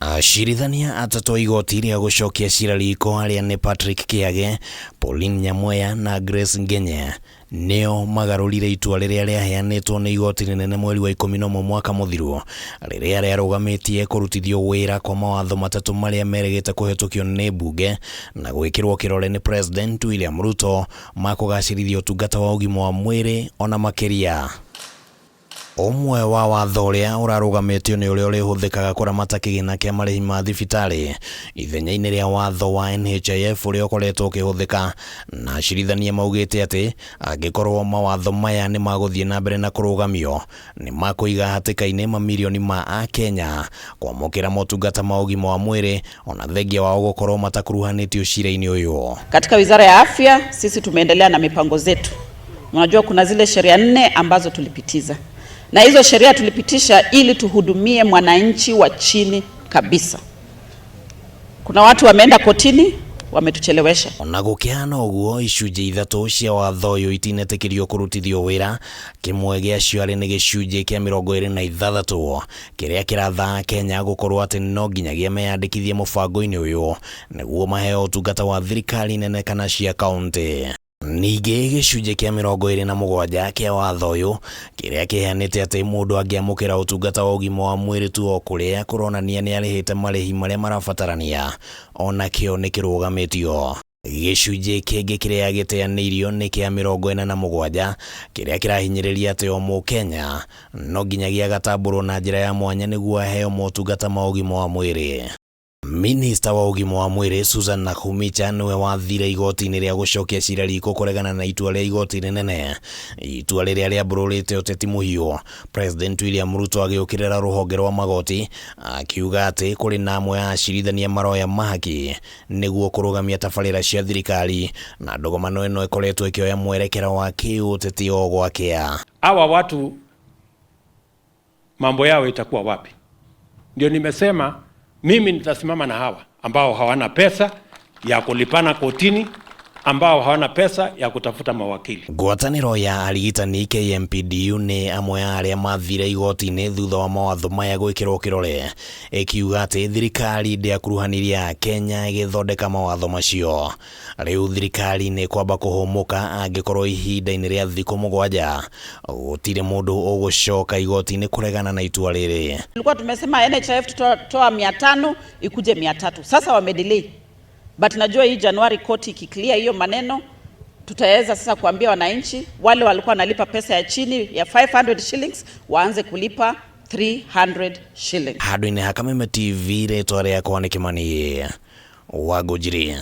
Acirithania atatũ a igoti rĩa gũcokia cira riko arĩa nĩ Patrick Kiage, Pauline Nyamweya na Grace Ngenye nĩo magarũrire itua rĩrĩa rĩaheanĩtwo nĩ igoti rĩnene mweri wa 11 mwaka mũthiru rĩrĩa rĩarũgamĩtie kũrutithio wĩra kwa mawatho matatũ marĩa merĩgĩte kũhetũkio nĩ mbunge na gwĩkĩrwo kĩrore nĩ President William Ruto ma kũgacĩrithia ũtungata wa ũgima wa mwĩrĩ ona makĩria. Ũmwe wa watho ũrĩa ũrarũgamĩtio nĩ ũrĩa ũrĩhũthĩkaga kũramata kĩgĩna kĩa marĩhi ma thibitarĩ ithenya-inĩ rĩa watho wa NHIF ũrĩa ũkoretwo ũkĩhũthĩka, na acirithania maugĩte atĩ angĩkorwo mawatho maya nĩ magũthiĩ na mbere na kũrũgamio, nĩ makũiga hatĩka-inĩ mamirioni ma Akenya kwamũkĩra motungata ma ũgima wa mwĩrĩ ona thengia wao gũkorwo matakuruhanĩtio cira-inĩ ũyũ. Katika Wizara ya Afya sisi tumeendelea na mipango zetu. Unajua kuna zile sheria nne ambazo tulipitiza, na hizo sheria tulipitisha ili tuhudumie mwananchi wa chini kabisa. Kuna watu wameenda kotini wametuchelewesha. Ona gũkĩhana ũguo, icunjĩ ithatũ cia watho ũyũ itinetĩkĩrio kũrutithio wĩra, kĩmwe gĩacio arĩ nĩ gĩcunjĩ kĩa 26 kĩrĩa kĩratha Kenya gũkorwo atĩ no nginyagia meyandĩkithie mũbango-inĩ ũyũ nĩguo maheo ũtungata wa thirikari nene kana cia kaũntĩ. Ningĩ gĩcunjĩ kĩa 27 kĩa watho ũyũ kĩrĩa kĩheanĩte atĩ mũndũ angĩamũkĩra ũtungata wa ũgima wa mwĩrĩ tu o kũrĩa kũronania nĩ arĩhĩte marĩhi marĩa marabatarania onakĩo nĩ kĩrũgamĩtio. Gĩcunjĩ kĩngĩ kĩrĩa gĩteanĩirio nĩ kĩa 47 kĩrĩa kĩrahinyĩrĩria atĩ o mũkenya no nginyagia agatambũrwo na njĩra ya mwanya nĩguo aheo motungata ma ũgima wa mwĩrĩ. Minista wa ũgima wa mwĩrĩ Susan Nakhumicha nĩwe wathire igoti-inĩ rĩa gũcokia cira riko kũregana na itua rĩa igoti rĩnene, itua rĩrĩa rĩambũrũrĩte ũteti mũhiũ. President William Ruto agĩũkĩrĩra rũhonge rwa magoti akiuga atĩ kũrĩ na amwe a acirithania maroya mahaki nĩguo kũrũgamia tabarĩra cia thirikari na ndũgomano ĩno ĩkoretwo ĩkĩoya mwerekera wa kĩũteti o gwakĩa. Hawa watu mambo yao itakuwa wapi? Ndio nimesema mimi nitasimama na hawa ambao hawana pesa ya kulipana kotini, ambao hawana pesa ya kutafuta mawakili. Ngwatanĩro ya arigitani KMPDU nĩ amwe a arĩa mathire igoti-inĩ thutha wa mawatho maya gwĩkĩrwo kĩrore, ĩkiuga atĩ thirikari ndĩakuruhanirie Akenya ĩgĩthondeka mawatho macio. Rĩu thirikari nĩ kwamba kũhũmũka angĩkorwo ihinda-inĩ rĩa thikũ 7 gũtirĩ mũndũ ũgũcoka igoti-inĩ kũregana na itua rĩrĩ. Tulikuwa tumesema NHIF tutatoa 500 ikuje 300. Sasa wamedelay. But najua hii Januari koti ikiclear hiyo maneno tutaweza sasa kuambia wananchi wale walikuwa wanalipa pesa ya chini ya 500 shillings waanze kulipa 300 shillings. Handũ-inĩ ha Kameme TV, rĩtwa rĩakwa nĩ Kĩmani Wangũnjiri.